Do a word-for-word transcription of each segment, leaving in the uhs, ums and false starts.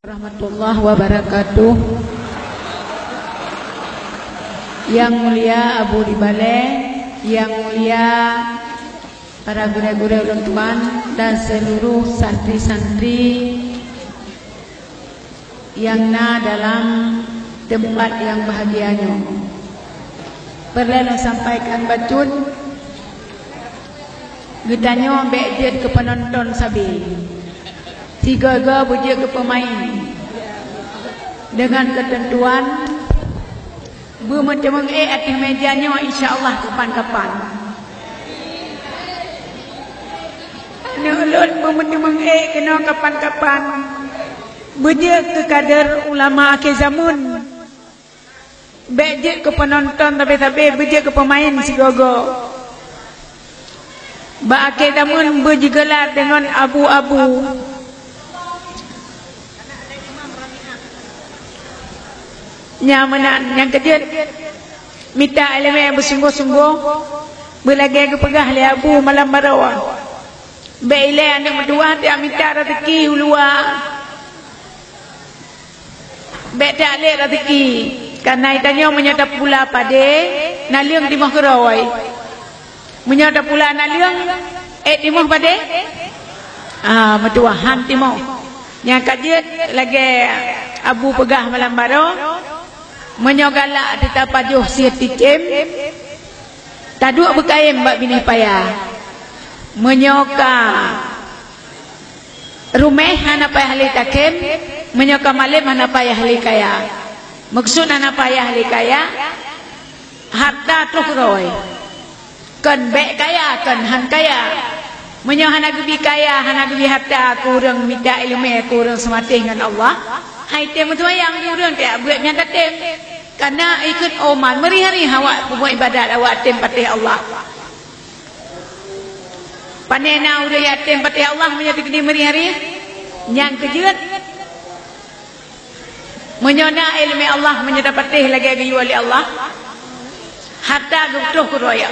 Warahmatullahi wabarakatuh. Yang mulia Abu di Balai, yang mulia para gurée-gurée ulôn tuan dan seluruh santri-santri nyang na dalam teumpat nyang bahagia nyoe. Peureulée lôn sampaikan bacut, geutanyoe bék jeuet keu peunonton sabe. Sigoe-goe beujeuet keu peumaén. Deungon keuteuntuan, beumeuteumeung ék ateueh méja nyoe, insya Allah, kapan-kapan. Aneuk lôn beumeuteumeung ék keunoe kapan-kapan. Beujeuet keu kader ulama akhé zamon. Bék jeuet keu peunonton sabe-sabe, beujeuet keu peumaén sigoe-goe. Bak akhé zamon beujigeula deungon abu-abu. Nyan meunan, nyang keujeuet mita iéleumé beusunggoh-sunggoh, beulagée geupeugah lé Abu malam baroe. Bék ilée aneuk meutuwah, tayak mita raseuki u luwa. Bék tayak lé raseuki, kareuna geutanyoe meunyoe tapula padé, naleueng timoh keudroe. Meunyoe tapula naleueng, ék timoh padé? Ah, meutuwah han timoh. Nyang ka jeuet lagée Abu peugah malam baroe, meunyoe galak teuka pajoh sie ticém, taduek beukayém bak binéh paya. Meunyoe ka ruméh hana payah lé takém, meunyoe ka malém hana payah lé kaya. Meukeusut hana payah lé kaya, hareuta troh keudroe. Kon bék kaya, kon han kaya. Meunyoe hana geubi kaya, hana geubi hareuta keu ureuëng mita iéleumé, keu ureuëng seumatéh ngon Allah, han item meuseumayang di ureuëng, tayak beuet nyan tatém. Kareuna ikheun, oh man, meuri-hari awak peubuet iébadat, awak tém patéh Allah. Pane na ureuëng nyang tém patéh Allah meunyoe teukeudi meuri-hari? Nyang keujeuet. Meunyoe na iéleumé Allah, meunyoe tapatéh lagée geuyue lé Allah, hareuta geutroh keudroe,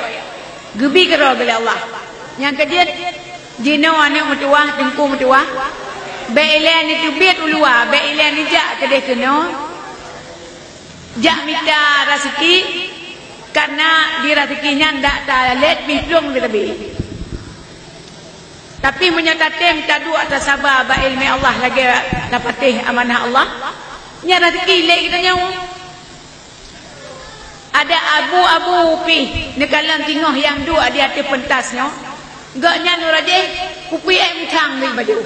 geubi keudroe lé Allah. Nyang keujeuet, jinoe aneuk meutuwah, teungku meutuwah, bék ilée neuteubiet u luwa, bék ilée neujak keudeh keunoe. Jak mita raseuki, kareuna di raseuki nyan dak talét pih plueng leubeh. Tapi meunyoe tatém taduek tasaba bak iéleumé Allah lagée tapatéh amanah Allah, nyan raseuki lé geutanyoe. Ada abu-abu pih neukalon singoh nyang duek di ateueh peuntas nyoe, gobnyan uroe jéh kupi ék mutang di baju.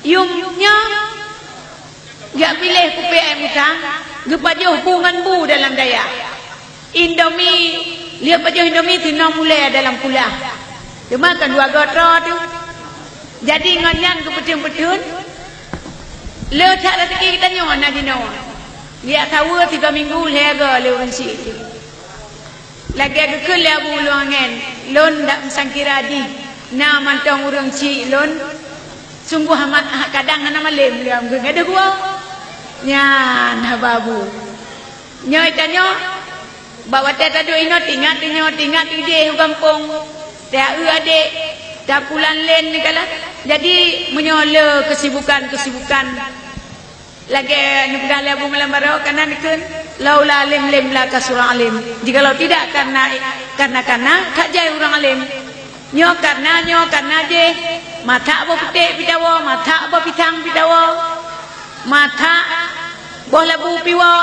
Yum nyoe Jak piléh kupi ék mutang, geupajoh bu ngon bu dalam dayah. Indomie, lheueh pajoh Indomie, teunong ulée dalam kulah. Teuma kan dua goe troh teuh. Jadi ngon nyan geupeutheun-peutheun, le that raseuki geutanyoe na jinoe. Geujak saweue sigoe minggu lhée goe lé ureuëng syiek teuh. Lagée geukheun lé Abu Ulôn Angén, lôn dak meusangkira jih na mantong ureuëng syiek lôn, sunggoh amat kadang hana malém lé ureuëng ngon deuh gua. Nyan haba Abu. Nyoe tanyoe, bak watée taduek inoe tingat tanyoe, tingat idéh u gampông, ta-eu adék, tapulan lén nikalah. Jadi meunyoe le keusibukan-keusibukan, lagée neupeugah lé Abu malam baroe, kana neukheun, "Laula alim lim la kasurang alim." Jikalau tidak karena, karena, karena, that jai ureuëng alim. Nyoe karena, nyoe karena jih, matak boh putéh pitawoe, matak boh pisang pitawoe, matak boh labu piwoe.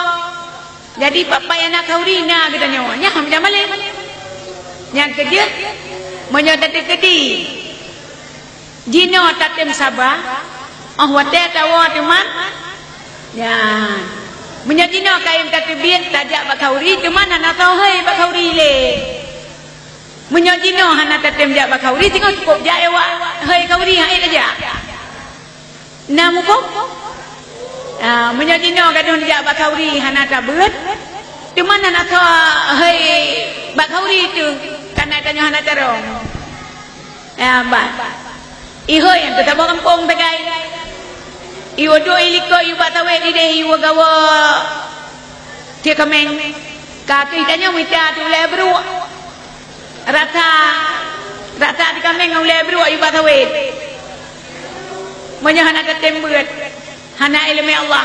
Jadi, pat-pat nyang na khauri na geutanyoe, nyan hana malém. Nyang keujeuet, meunyoe tateukeudi jinoe tatem saba, óh watée tawoe teuma, nyan. Meunyoe jinoe kayém tateubiet tajak bak khauri, teuma hana soe hôi bak khauri lé. Meunyoe jinoe hana tatem jak bak khauri, singoh cukôp jak ék wak hôi khauri, han ék tajak. Na muphom? Ah, meunyoe jinoe gadôh jak bak khauri hana tabeuet, teuma na soe hôi bak khauri teuh, kana tanyoe hana tarông. Ah, bah. Ihôi nyang teusaboh gampông sagai. Iwoe duek ilikot, iwoe bak sawét idéh, iwoe gawoe. Tiek kaméng, ka keuh tanyoe mita teuh ulée bruek. Rata, rata di kaméng ngon ulée bruek iwoe bak sawét. Meunyoe hana tatem beuet, Hana iéleumé Allah.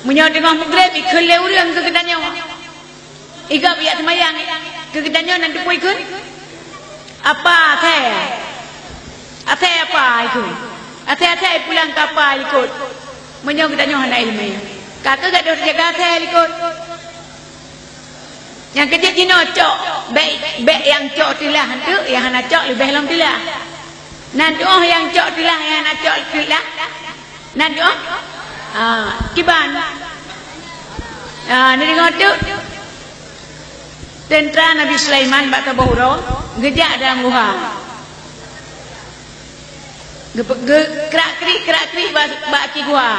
Meunyoe teungoh meugreb, ikheun lé ureuëng keu geutanyoe. Igob jak seumayang, keu geutanyoe nan teupeu ikheun? Apa asai? Asai apa ikheun? Asai-asai pulang keu apa likot? Meunyoe geutanyoe hana iéleumé, ka keuh gadôh teujaga asai likot. Nyang keujeuet jinoe cok, bék, bék nyang cok teulah anteuk, nyang hana cok leubeh lom teulah. Nan tuoh nyang cok teulah, nyang hana cok teulah. Nan tuoh? Ah, kiban. Ah, neudeungoe teuk. Teuntra Nabi Sulaiman bak saboh uroe geujak dalam guha. Geupe-, geu-, krak-krik, krak-krik bak, bak aki guha.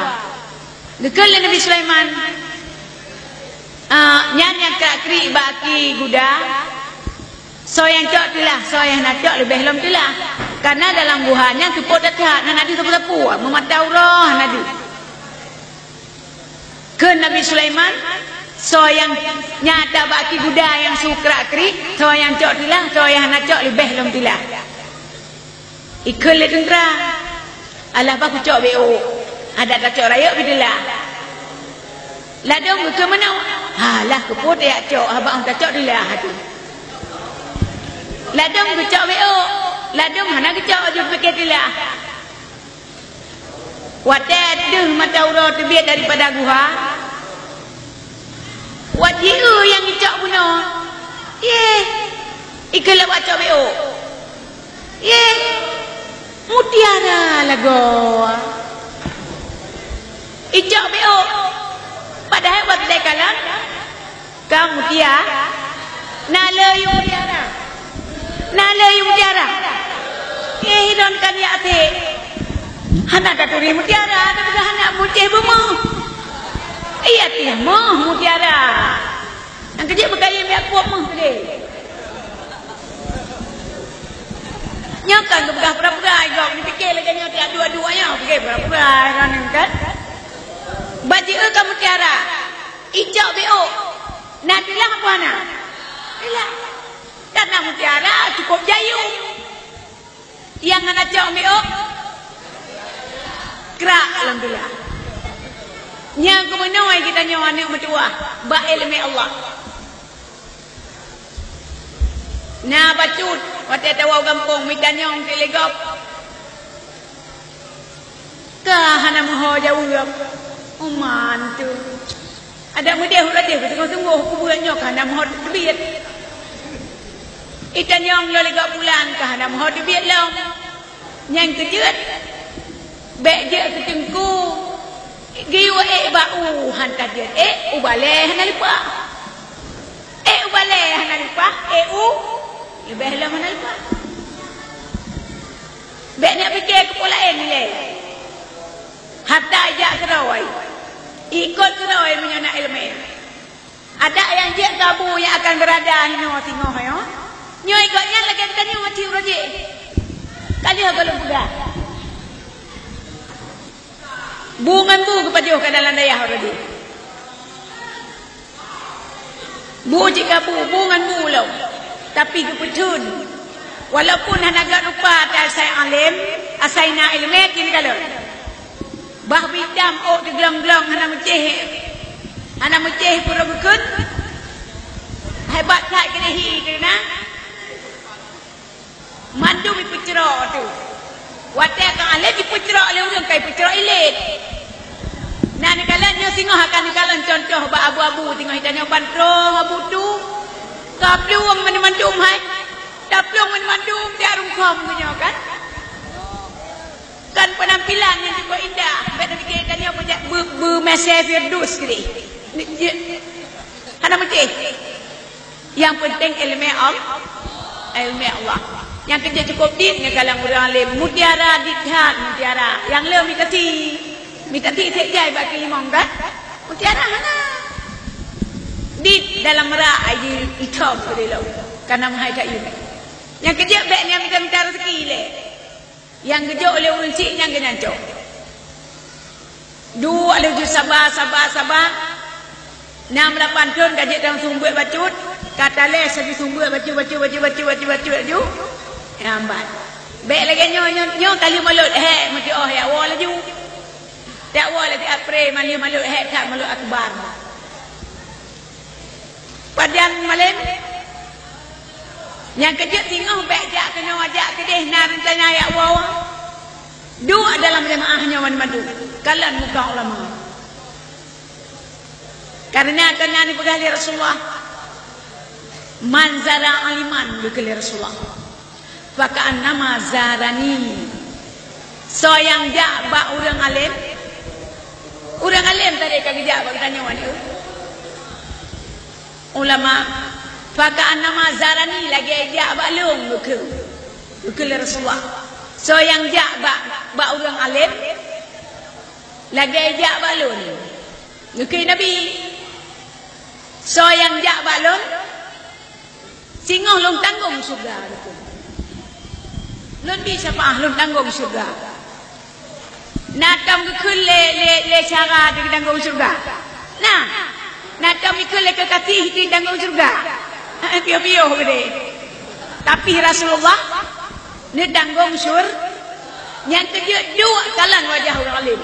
Geukheun lé Nabi Sulaiman, ah, nyan nyang krak-krik bak aki guda, soe nyang cok teulah, soe nyang hana cok leubeh lom teulah. Kareuna dalam guha nyan seupôt that-that, hana deuh sapeue-sapeue, meumata uroe hana deuh. Kheun Nabi Sulaiman, soe nyang nyata bak aki guda nyang su krak-krik, soe nyang cok teulah, soe nyang hana cok leubeh lom teulah. Ikheun lé teuntra, "Alah bah kucok bék ôk, adak tacok rayeuk pih teulah." Ladôm geukheun meunoe, "Alah keupeue tajak cok, haba tacok teulah atu." Ladôm geucok bék ôk, ladôm hana geucok, ju pike teulah. Watée deuh mata uroe teubiet daripada guha, wat jieu nyang icok bunoe. Yeh, ikheun lé bak cok bék ôk. Yeh, mutiara lagoe. Icok bék ôk. Padahai watée kalon, ka mutia-, na le yue mutiara. Na le yue mutiara. Eh, lôn kan jak até. Hana taturi mutiara, tapi hana mucéh beumeuh. Iya, tiah meuh mutiara. Nyang keujeuet beukayém jak kuok meuh keudeh. Nyoe kan geupeugah pura-pura, gob neupike lagée nyoe tiap dua-dua nyoe, pike pura-pura, kan? Bak jieu ka mutiara. Icok bék ôk. Na teulah peue hana? Teulah. Karena mutiara cukup jayum. Nyang hana cok bék ôk, krak lom teulah. Nyang keumeunoi geutanyoe aneuk meutuwah bak iéleumé Allah. Na bacut, watée tawoe u gampông, mita nyong lé gob. Ka hana meuho jaweueb. Uma tu. Adak meudeh uroe deh, beutunggoh-tunggoh kubuet nyoe ka hana meuho teubiet. Itanyong lôn lé gob pulan ka hana meuho teubiet lom. Nyang keujeuet, bék jeuet keu teungku. Geuyue ék bak u han tajeuet, ék u balée hana leupah. Ék u balée hana leupah, ék u leubeh lom hana leupah. Bék neuk pike keu peue laén ilée. Hata ijak keudroe, ikot keudroe meunyoe na iéleumé. Adak nyang jeuet keu bu nyang akan beurada inoe singoh nyoe. Nyoe ikot nyan lagée geutanyoe aci uroe jih. Ka lheueh gohlom peugah. Bu ngon bu geupajoh ka dalam dayah uroe jih. Bu cit ka bu, bu ngon bu lom. Tapi geupeutheun. Walaupun hana gét rupa asai além, asai na iéleumé tin kalon. Bah bitam ôk teuglong-glong hana meucéh, hana meucéh pura geukheun. Hebat that keuneuk hi keunan. Mandum ipeucrok tu. Watée ka além ipeucrok lé ureuëng ka ipeucrok ilét. Nah, neukalon nyoe singoh akan neukalon contoh bak abu-abu singoh itanyoe ban troh abu tu. Ka plueng mandum-mandum hai. Taplueng mandum-mandum di arung khom nyoe kan. Kan penampilan nyang cukup indah. Bék neupike tanyoe peujak be-, beumeusyèh Firdaus keudeh. Hana meucéh. Nyang penting iéleumé Al-, iéleumé Allah. Nyang keujeuet cukup dit neukalon ureuëng além. Mutiara dit that, mutiara. Nyang le mita ti. Mita ti sek jai bak keulimong kan? Mutiara hana. Dit dalam rak ayu itom keudeh lom. Kana meuhai that yue. Nyang keujeuet bék nyang mita-mita raseuki lé. Nyang geujok lé ureuëng syiek nyan geuh nyan cok. Duek laju saba, saba, saba. Nam lapan thon ka jeuet lam sumbeue bacut, ka talés laju sumbeue bacut, bacut, bacut laju. Nyang ban. Bék lagée nyoe, nyoe, nyoe kali mulod, hék, meutuoh ya, woe laju. Dakwa lé siat pré, malém malôt hék that malôt akbar. Pajan malém. Nyang keujeuet singoh bék jak keunoe, jak keudeh, na rencana jak woe. Duek dalam jeumaáh nyoe banmandum, kalon muka ulama. Kareuna, kareuna neupeugah lé Rasulullah, "Man zara aliman," geukheun lé Rasulullah, "faka'annama zarani." Soe nyang jak bak ureuëng além, ureuëng além tadi ka geujak bak geutanyoe, aneuk ulama, "faka'annama zarani," lagée jak bak lôn, geukheun, geukheun lé Rasulullah. Soe nyang jak bak, bak ureuëng além, lagée jak bak lôn. Geukheun Nabi, "Soe nyang jak bak lôn, singoh lôn tanggong syeuruga." Lôn bi syafaah, lôn tanggong syeuruga. Na tom geukheun lé, lé, lé syara di tanggong syeuruga? Na. Na tom geukheun lé keukaséh di tanggong syeuruga? Piôh-piôh geude. Tapi Rasulullah neutanggong syur-, nyang keujeuet duek kalon wajah ureuëng além.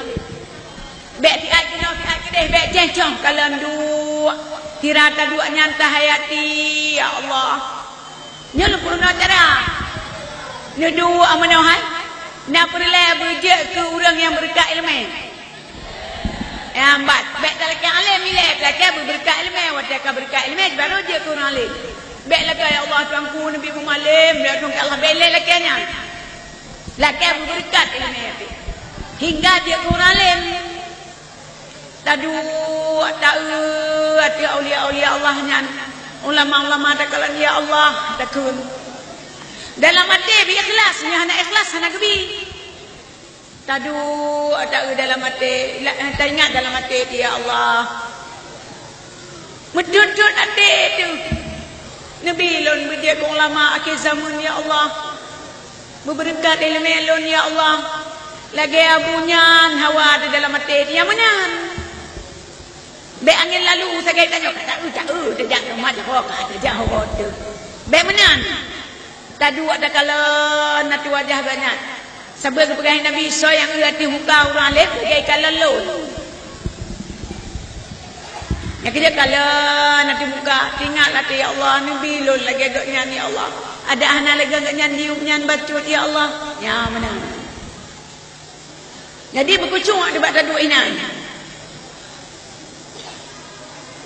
Bék siat keunoe, siat keudeh, bék céh-céh, kalon duek. Sira taduek nyan tahayati, ya Allah. Nyoe lôn peurunoe cara. Neuduek meunoe hai. Na peureulée beujeuet keu ureuëng nyang beureukat iéleumé. Nyang ban, bék talakée além ilée, talakée beubeureukat iéleumé, watée ka beureukat iéleumé, baru jeuet keu ureuëng além. Bék lakée, "Ya Allah, Tuhanku, neubi bumalém, ya Tuhanku Allah," bék lé lakée nyan. Lakée beubeureukat iéleumé pih. Hingga jeuet keu ureuëng além. Taduek, taeu ateueh aulia-aulia Allah nyan, ulama-ulama takalon, ya Allah, takheun. Dalam até bi ikhlas, nyang hana ikhlas hana geubi. Taduek, taeu dalam até, la-, taingat dalam até, ya Allah. Meutot-tot até teuh. Neubi lôn beujeuet keu ulama akhé zaman, ya Allah. Beubeureukat iéleumé lôn, ya Allah. Lagée Abu nyan hawa di dalam até, nyang meunan. Bék angén lalu sagai tanyoe, ka taeu, taeu, tajak teuma jaho, ka tajak ho teuh. Bék meunan. Taduek takalon ateueh wajah geuh nyan. Sabe geupeugah Nabi, "Soe nyang eu ateueh muka ureuëng além, lagée kalon lôn." Nyang keujeuet kalon ateueh muka, teuingat ateueh, "Ya Allah, neubi lôn lagée gobnyan, ya Allah. Adak hana lagée gobnyan diyueb nyan bacut, ya Allah." Nyang meunan. Jadi, beukucung bak taduek inan.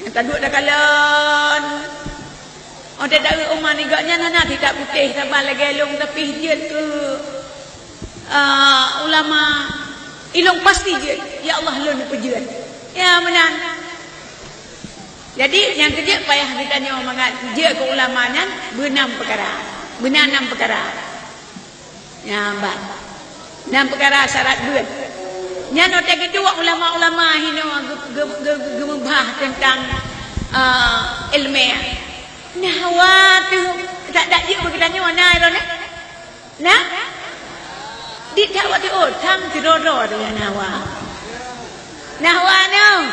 Nyang taduek takalon. Oh, taduek uma nigak nyan hana tidak putéh saban lagée lôn, tapi jeuet keu, ah, ulama. Ilôn pasti jeuet. Ya Allah, lôn peujeuet. Ya, meunan. Jadi, nyang keujeuet payah geutanyoe mangat jeuet keu ulama nyan beunam peukara. Beuna nam peukara. Nyan ban. Nam peukara syarat beuet. Nyan watée geuduek ulama-ulama hinoe geu-, geu-, geu-, geu-, geumeubah teuntang, eh, iéleumé. Nah, hawa teuh, dak, dak jeuet bak geutanyoe na droeneuh? Na? Di dak watée, oh, tham sidroe-droe deungon hawa. Nah, hawa nyoe.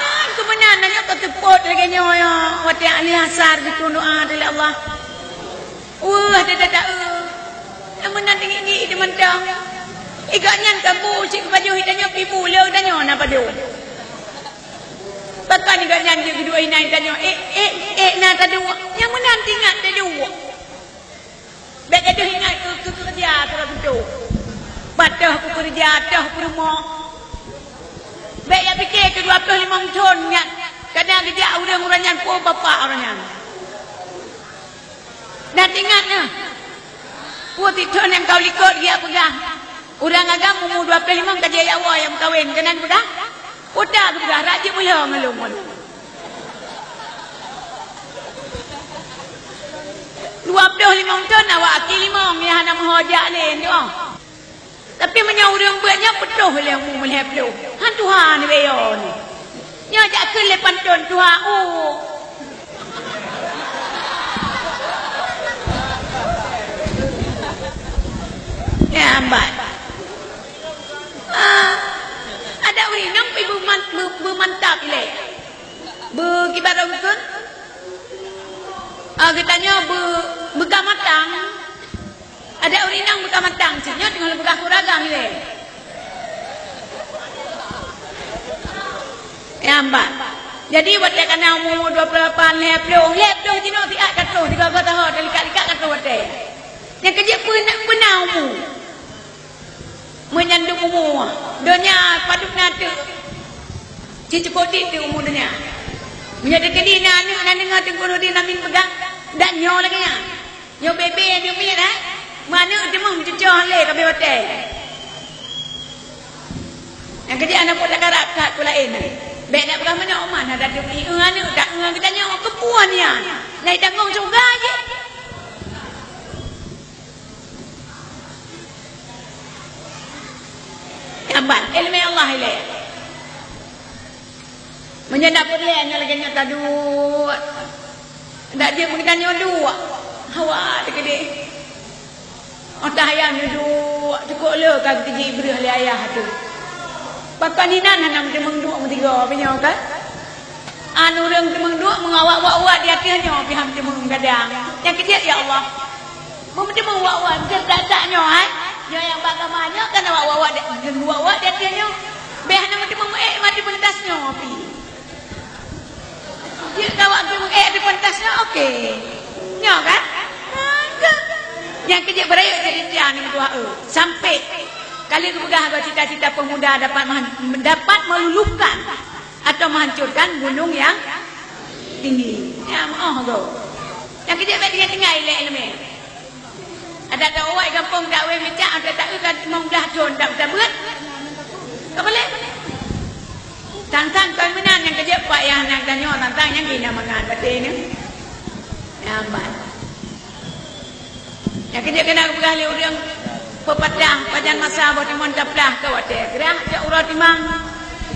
Nah, keu meunan na nyoe ka seupôt lagée nyoe, watée ahli asar geukheun doá lé Allah. Weueh, teutateu. Nyang meunan teungiek-ngiek teumantong. Igak nyan ka bu cit keupajoh itanyoe, pih bu le itanyoe na pajoh. Pakon igak nyan jeuet geuduek inan itanyoe, ék, ék, ék na taduek. Nyang meunan teuingat taduek. Bék gadôh ingat keu, keu keureuja sidroe pintoe. Pat toh keu keureuja, toh peurumoh. Bék jak pike keu dua ploh limong thon nyan. Kadang geujak ureuëng, ureuëng nyan po bapak ureuëng nyan. Dan ingat nyoe, peue sithon nyang ka u likot geujak peugah, ureuëng agam umu dua ploh limong ka jeuet jak woe nyang meukawen, keunan peugah, "Peue ta geupeugah, rajeuet meulhong lôn ngon." Dua ploh limong thon awak aki limong nyang hana meuho jak lé nyoe. Tapi meunyoe ureuëng beuet nyoe peutoh lé umu meulhèe ploh, han tuha neubeuyô nyoe. Nyoe jak kheun lé pantôn tuha, oh. Ya, ambat. Ah, adak ureuëng inong pih beuman-, beu-, beumantap ilée. Beukiban rambut. Ah, geutanyoe beu-, beuka matang. Adak ureuëng inong beuka matang, cit nyoe teungoh lôn peugah keu ureuëng agam ilée. Lambat. Jadi, watèe ka na umu dua ploh lapan, lhèe ploh, lhèe ploh jinoe siat ka troh, tiga ploh tahun, teulikat-likat ka troh watèe. Nyang keu jeuet peue na, peue na umu. Meunyan dum umu, donya padub na teuk. Cit cukôp dit teuk umu donya. Meunyoe teukeudi na aneuk, na deungö Teungku Nurdin Amin peugah, dak nyoe lagèe nyan. Nyoe bebe, nyoe miet, eh? Meuaneuk teumeung cucoh lé ka beu watèe. Nyang keu jeuet aneuk pun takarab that peue laén. Bèk dak peugah meunoe, "Oma na datu ieu aneuk, dak ngon geutanyoe keupeue nyan." Nyang tanggong syeuruga jih. Nyan ban, ileumèe Allah ilèe. Meunyoe na peureulèe nyoe lagèe nyoe taduek. Dak jeuet meugeutanyoe duek. Hawa teukeudeh. Óh tah ayah nyoe duek, cukôp le ka geuteujibreuh lé ayah teuh. Pakon inan hana meuteumeung duek meusigoe meunyoe kan? An ureueng teumeung duek meungon awak wak-wak di ateueh nyoe pih han meuteumeung gadang. Nyang keu jeuet, ya Allah. Meuteumeung wak-wak, mungken tak-tak nyoe, hai. Nyoe nyang bak gama nyoe kan awak wak-wak di, wak-wak di ateueh nyoe. Bèk hana meuteumeung ék mati peuntas nyoe pih. Jeuet kawak geuh ék di peuntas nyoe, oke. Nyoe kan? Nyang keu jeuet beurayeuk jadi tia ni meutuah, eh. Sampai kali geupeugah bahwa cita-cita pemuda dapat mah-, dapat meluluhkan atau menghancurkan gunung yang tinggi. Nyan meu'oh goe. Nyang keu jeuet bèk tinggai-tinggai lé ileumèe. Adak ta awai gampông dak wéh mita, adak ta eu ka limong blah thon dak tabeuet. Ka boleh. Tang-tang kon meunan nyang keu jeuet pak yah nang tanyoe, tang-tang nyang gina mangat batée nyoe. Nyan ban. Nyang keu jeuet keunan geupeugah lé ureueng pepatah, pajan masa boh timon taplah ka watée. Geurah jak uroe timang.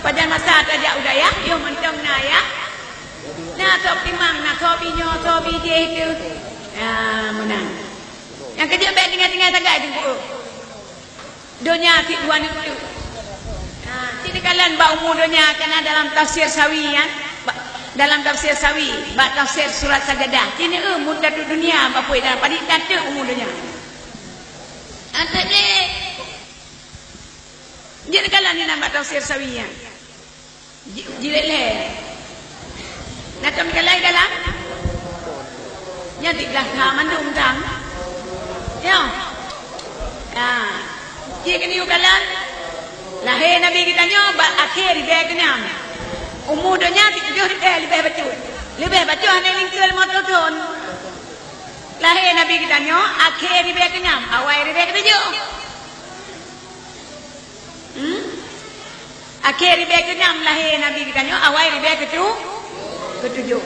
Pajan masa tajak u dayah, yoh mantong na yah. Na soe timang, na soe binyoe, soe bijéh teuh. Nyan meunan. Nyang keu jeuet bèk tinggai-tinggai sagai teungku. Donya cit dua neuk teuk. Ha, cit neukalon bak umu donya kana dalam tafsir Sawi nyan. Ba-, dalam tafsir Sawi, bak tafsir surat Sajadah. Cit neu, eh, muddatud dunya, bak peue dalam padit na teuk umu donya. Anteuk jih. Jeuet neukalon inan bak tafsir Sawi nyan. Ji-, jilid lhèe. Na tom kalai dalam? Nyan tiga mandum tang. Yo. Ha. Cit keuneuk kalon. Lahé Nabi geutanyoe bak akhé ribèe keunam. Umu donya tujoh ribèe leubeh bacut. Leubeh bacut hana lingkeue limong ploh thon. Lahé Nabi geutanyoe akhé ribèe keunam, awai ribèe keutujoh. Hmm? Akhé ribèe keunam lahé Nabi geutanyoe, awai ribèe keutu-, keutujoh.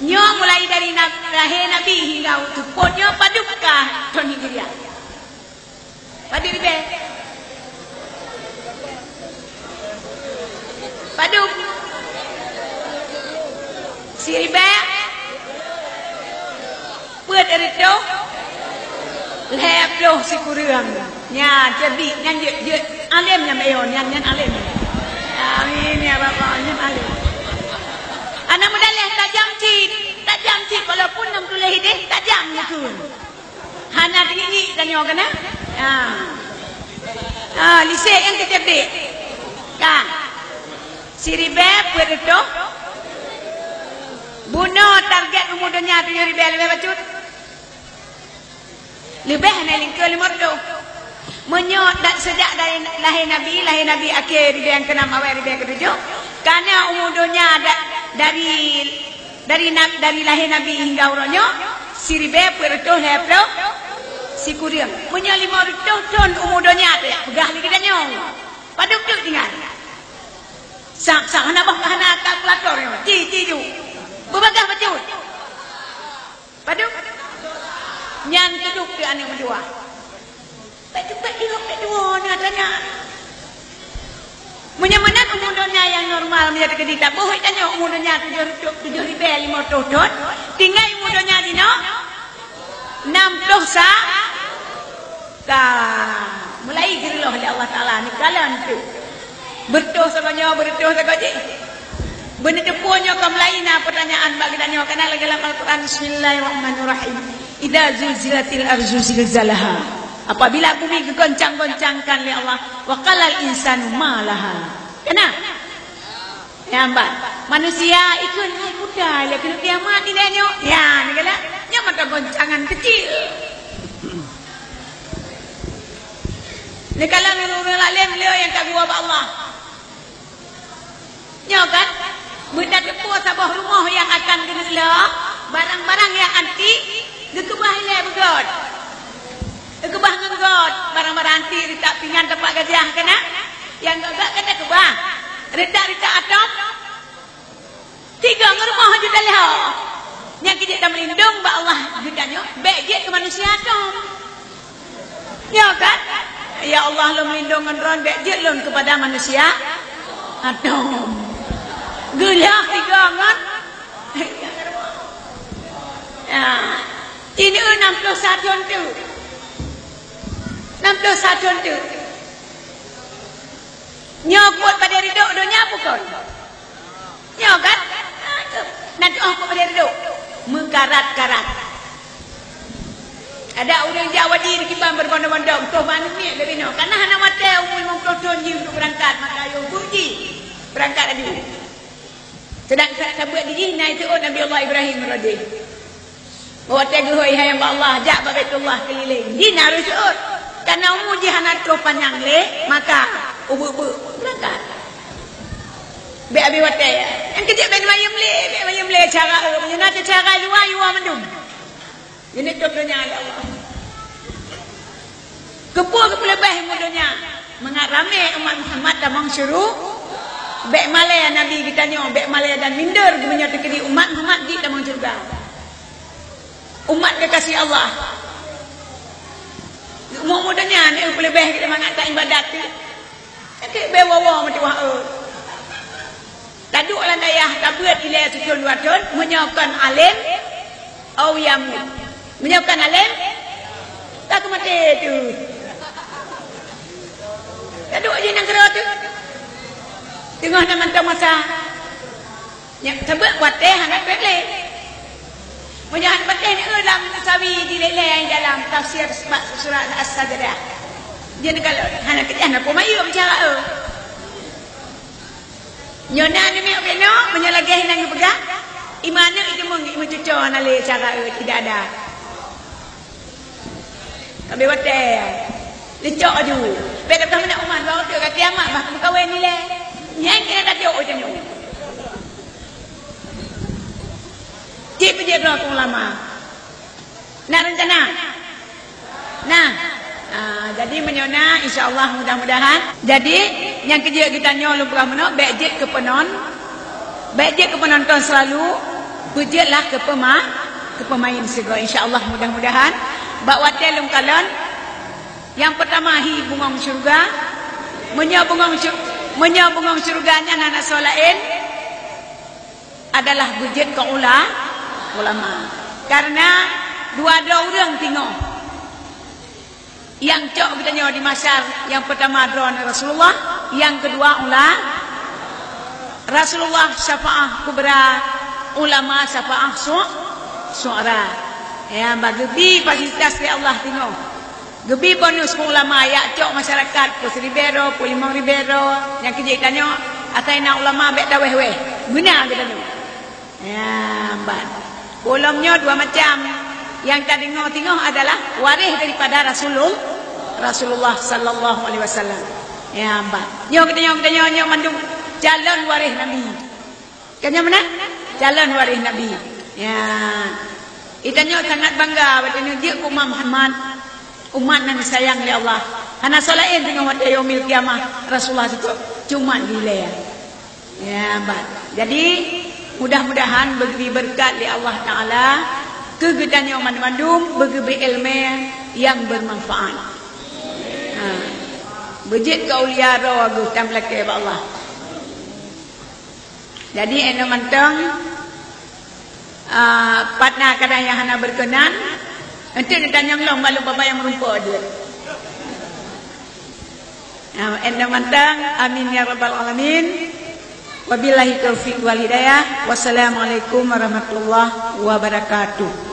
Nyoe mulai dari na-, lahé Nabi hingga seupôt nyoe padub ka thon Hijriah? Padub ribèe? Padub? Siribèe? Peuet reutôh lhèe ploh sikureueng. Nyan, cerdik, nyan jeuet, jeuet. Além nyan, ayo, nyan, nyan além. Amin, ya Rabbal, nyan além. Aneuk muda lhèe tajam cit, tajam cit, walaupun nam tuléh idéh, tajam nyan keu. Hana teungiek-ngiek tanyoe keunan. Ha. Ha, lisek nyang keu cerdik. Ka. Siribèe peuet reutôh. Bunoe target umu donya tujoh ribèe leubeh bacut. Leubeh hana lingkeue limong reutôh. Meunyoe dak seujak dari lahé Nabi, lahé Nabi akhé ribèe nyang keunam awai ribèe keutujoh, kana umu donya da-, dari, dari na-, dari lahé Nabi hingga uroe nyoe, siribèe peuet reutôh lhèe ploh sikureueng. Meunyoe limong reutôh thon umu donya teuh, peugah lé geutanyoe. Padub teuk tinggai. Sak-sak hana boh hana kalkulator nyoe. Ti, ti ju. Beubagaih bacut. Padub? Nyan tuduk keu aneuk meutuah. Bèk teupeue jaweueb bèk tuwoe na tanya. Meunyoe meunan umu donya nyang normal, meunyoe teukeudi taboh tanyoe umu donya tujoh reutôh, tujoh ribèe limong reutôh thon, tinggai umu donya jinoe nam ploh sa-, Ka mulai geureuloh lé Allah Taala neukalon teuk. Beureutôh sagoe nyoe, beureutôh sagoe jih. Beuneuteupeue nyoe ka mulai na peutanyaan bak geutanyoe, kana lagèe lam Al-Quran, Bismillahirrahmanirrahim. Idza zulzilatil ardu zilzalaha. Apabila bumi geugoncang-goncangkan lé Allah, wa qalal insanu ma laha. Kana? Nyan ban. Manusia ikheun hai kuda lé keuneuk kiamat ilée nyoe. Nyan, neukalon. Nyan mata goncangan kecil. Neukalon ureuëng-ureuëng lalém le nyang ka geuwoe bak Allah. Nyoe kan? Beutateupeue saboh rumoh nyang akan keuneuk lhok, barang-barang nyang antik, geukeubah ilée beugöt. Geukeubah ngon göt, barang-barang antik, ritak pingan, tapak gajah, kana? Nyang göt-göt kan takeubah. Ritak-ritak atom, tiga ngon rumoh ju talhok. Nyang keu jeuet tameulindong bak Allah geutanyoe, bék jeuet keu manusia atom. Ya kan? Ya Allah, lôn meulindong ngon droe, bék jeuet lôn keupada manusia atom. Geulah tiga ngon. Ya. Ini enam puluh satu tu. Enam puluh satu tu. Nyoe buet padé ridok donya bukan? Nyoe kan? Nah, tu. Nah, tu, oh, kok boleh duduk? Meukarat-karat. Ada ureuëng Jawa di kiban berbondong-bondong, toh manusia lebih no. Karena hana mate umur lima puluh tahun jih untuk berangkat, maka ayo buji berangkat lagi. Sedang sa-, sabuat di jih, naik turun Nabi Allah Ibrahim radhi. Watée geuhôi hai hamba Allah, jak bak Baitullah keuliléng. Di na reuseut. Karena umu jih hana troh panyang lé, maka ubeuk-beuk beurangkat. Bék abéh watée. Nyang keujeuet bék mayém lé, bék mayém lé cara, eh, meunyoe na cara luwa, luwa mandum. Ini contohnya ya Allah. Keupeue geupeuleubeh ilmu donya? Mangat ramé umat Muhammad tamong syuru-, bék malée Nabi geutanyoe, bék malée dan minder geumeunyoe teukeudi umat Muhammad jih tamong syeuruga. Umat kekasih Allah. Umur-umur donya ni peuleubeh kita mangat tak ibadat tu. Sakét bé woe-woe meutuwah, eh. Taduek lam dayah tabeuet ilée sithon dua thon, meunyoe kon além, au yamut. Meunyoe kon além, ka keumaté tu. Taduek jih nyang keudroe tu. Teungoh na mantong masa. Nyan sabab watée hana treb lé. Meunyoe hana watée ni, eh, lam sawi di lé-lé nyang dalam tafsir bak surat As-Sajdah. Jadi kalau hana keujah na peue mayuem cara, eh. Nyoe na ni mek beno, meunyoe lagée nyan geupeugah, iman nyoe itu mung, meucuco na lé cara, eh, tidak ada. Ka abéh watée. Licok aju. Bék teuka meunan umat, dua uteuk ka kiamat, bah meukawen ilée. Nyan keuneuk tajok ujong nyoe. Cit peujeuet droe keu ulama. Na rencana? Nah. Ah, jadi meunyoe na, insya Allah mudah-mudahan. Jadi, nyang keujeuet geutanyoe lôn peugah meunoe, bék jeuet keu peunon-, Bék jeuet keu peunonton seulalu, beujeuetlah keu peuma-, keu peumain sigoe. Insya Allah mudah-mudahan bak watée lôn kalon, nyang peurtama hi bungong syeuruga. Meunyoe bungong syeu-, meunyoe bungong syeuruga nyan hana soe laén adalah beujeuet keu ula-, ulama. Karena dua droe ureuëng tingoh. Nyang cok geutanyoe di mahsyar, nyang peurtama droe Rasulullah, nyang keudua ula-, Rasulullah syafaah kubra, ulama syafaah su-, sughra. Ya, bah geubi fasilitas lé Allah tingoh. Geubi bonus keu ulama, jak cok masyarakat, peuet ribée droe, peuet limong ribée droe, nyang keujeuet tanyoe, asai na ulama bék tawéh-wéh. Guna geutanyoe. Ya, ban. Ulôn nyoe dua macam. Nyang tadeungoe tingoh adalah waréh daripada Rasulul-, Rasulullah sallallahu alaihi wasallam. Ya, ban. Nyoe geutanyoe, geutanyoe nyoe mandum calon waréh Nabi. Kan nyoe meunan? Calon waréh Nabi. Ya. Geutanyoe sangat bangga watée nyoe jeuet keu umat Muhammad. Umat nyang disayang lé Allah. Hana soe laén teungoh watée yaumil qiyamah Rasulullah sitoe. Cuma dilée. Ya, bah. Jadi, mudah-mudahan beugeubri beureukat lé Allah Taala keu geutanyoe mandum-mandum, beugeubri iéleumé nyang beumanfaat. Ha. Beujeuet keu aulia droe geuh tam lakée bak Allah. Jadi, inoe mantong, ah, pat na kadang nyang hana beureukenan, eunteuk neutanyong lom bak lôn babah nyang meurumpok jeuet. Ah, inoe mantong, amin ya rabbal alamin. Wabillahi taufiq wal hidayah. Wassalamualaikum warahmatullahi wabarakatuh.